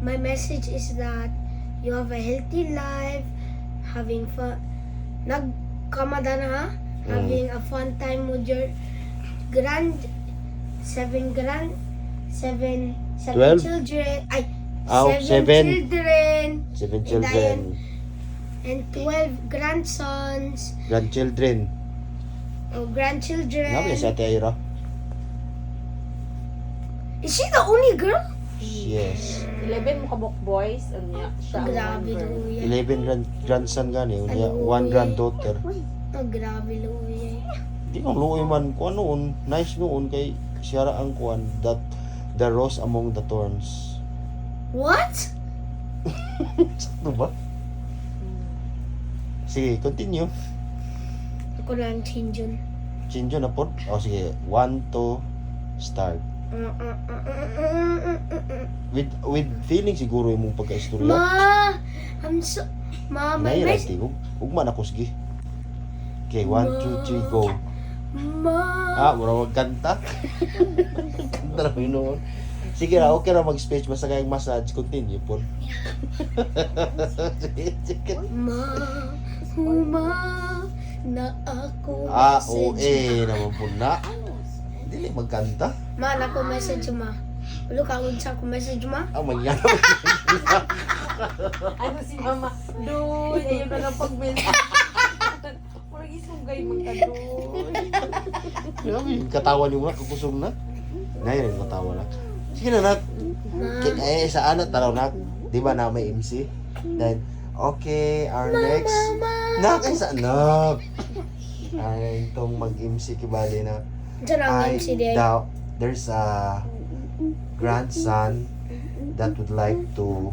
My message is that you have a healthy life, having fun. Nagkamada na ha? Having a fun time with your grand seven grand seven seven 12? children. Ay, Ah, seven, seven. children Seven And children. And 12 grandsons Grandchildren. O grandchildren. Nga ba si Ate Ira? Is she the only girl? Yes. 11 mo kabok boys, unya siya ang Grabe one girl. luya. 11 grandson gani. Unya, Ano, one eh? granddaughter. Oh, grabe luya. Di kong luoy man. Kuan noon. Nice noon kay siya ra ang kuan. That the rose among the thorns. What? Sakto ba? Sige, continue. Ako na ang change yun. Change na po. O sige, one, two, start. With feeling siguro imong pagkaistorya. Ma, I'm so. Ma, my Nay, message. tigog. Ugma na ko sige. Okay, one, two, three, go. Ma. Ah, mura wag kanta. Kanta na yun noon. Sige ra, okay ra mag-speech basta kayong massage, continue po. Sige, sige. Ma, huma na ako Ah, o message. eh, naman po na. Dili magkanta. Ma, na ko message ma. Ulo ka unsa ko message ma? Ah, mangyari. Ano si mama? Duy, ayun na lang pag-message. Murag isugay man ka, duy. Grabe, yung katawan yung mga kakusog na. Nay, yung katawa na. Sige na, nak. Ma. Eh, sa anak, taraw, nak. Di ba na may MC? Then, okay, our next. Nak, ay sa anak. Ay, itong mag-MC kibali na. Diyan ang I MC day. daw, there's a grandson that would like to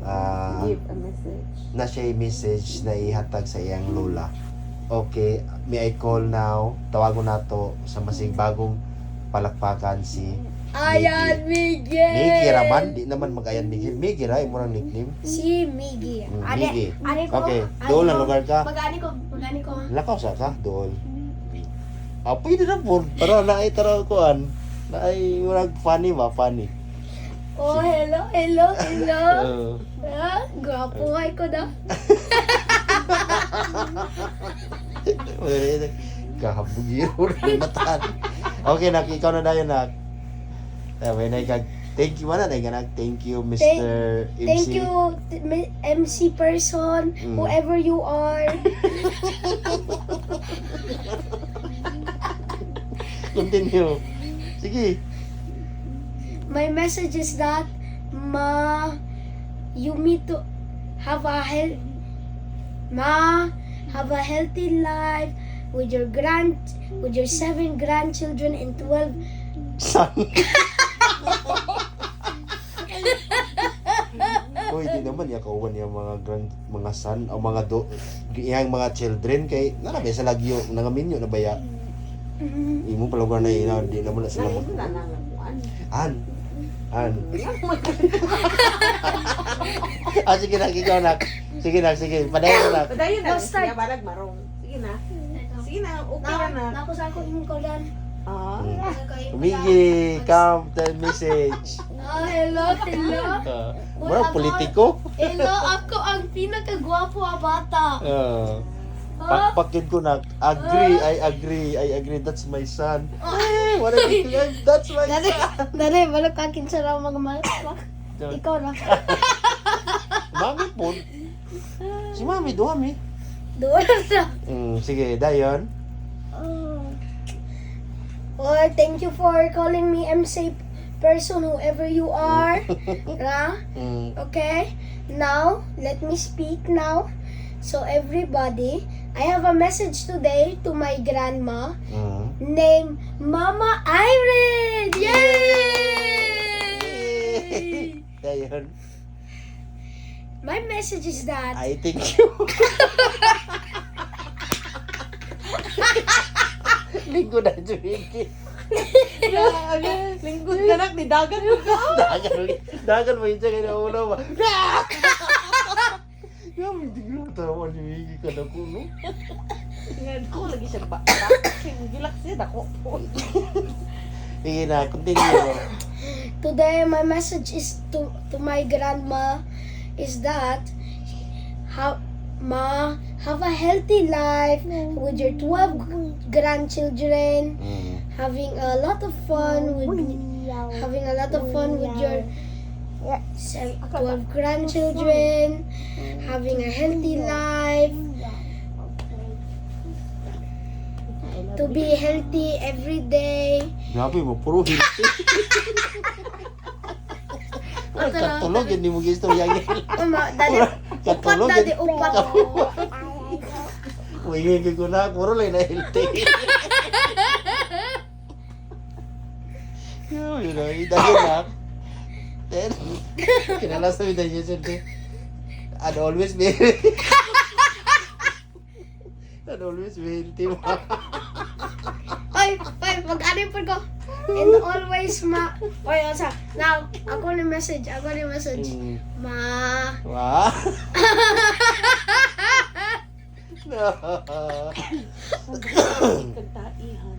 Give a message. Na siya message na ihatag sa iyang lola. Okay, may I call now. Tawagon nato sa masig bagong palakpakan si Ayan, Miguel. Miggy raman. Di naman mag-ayan Miguel. Miggy ra, imo nang nickname. Si Miggy. Mm, Ane, Miggy. ane ko. Okay, ane dool ang ko. lugar ka. Mag-ani ko, mag-ani ko. Ha? Lakaw sa ka, dool. Ah, pwede na po. Para na ay tara kuan. Na ay murag funny ba, funny. Oh, hello, hello, hello. Ah, gwapo ay ko na. Kahabugiro na mataan. Okay, nak, ikaw na dayon, nak. Sabi na ikag, thank you man na, nak. Thank you, Mr. MC. Thank you, MC person, whoever you are. Continue. Sige. My message is that, Ma, you need to have a health, Ma, have a healthy life with your seven grandchildren and 12 Son. Uy, di naman ya kauban yung mga grand mga son o mga do iyang mga children kay nara ba sa lagyo nangaminyo na baya. Imo palugar na ina di naman na sila Na, mag na na kuan. An. An. Ah, sige na, ikaw na. Sige na, sige. Padayon na. Padayon na. Go start. Sige, balag marong. Sige na. Sige na, okay na na. Na, ako sa ako imong kaulan. Ah. Miggy, come tell message. Ah, hello, hello. Murag politiko. Hello, ako ang pinakagwapo a bata. Pakpak yun ko na. Agree, I agree, I agree. That's my son. Eh, what a big That's my Dali, son. dali, wala ka kinsa ra mga malakpak. Ikaw na. Mami po. Si Mami, duha mi. Doon na. Sige, dayon. Oh, thank you for calling me MC person, whoever you are. Ra? Okay? Now, let me speak now. So everybody, I have a message today to my grandma named Mama Irene. Yay! Dayon. My message is that I thank you. Linggo na, Jimmy. Lingkod ka nak, ni dagan mo ka. Dagan mo. Dagan mo yun siya kaya nauna ba? Yung hindi ko tawa ni Miggy ka na ko, no? Nga ko lagi siya ba. Gilak siya dako po. Sige na, continue. Today, my message is to my grandma is that how ma, have a healthy life with your 12 grandchildren, having a lot of fun with your 12 grandchildren, having a healthy life, to be healthy every day. Grabe mo, puro healthy. Katulog, hindi mo gistorya. Ma, daddy, upat, Katulog. Daddy, upat. Uingin ko na, puro lang na healthy. Dahil na. Then, kinala sa mga niya siya. And always be healthy mo. Oy, oy, mag-ano po ko. And always ma, oy, asa, now, ako ni message, ako ni message. Ma, Wow. No. Kagtaihan.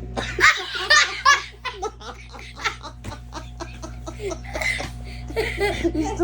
Gusto.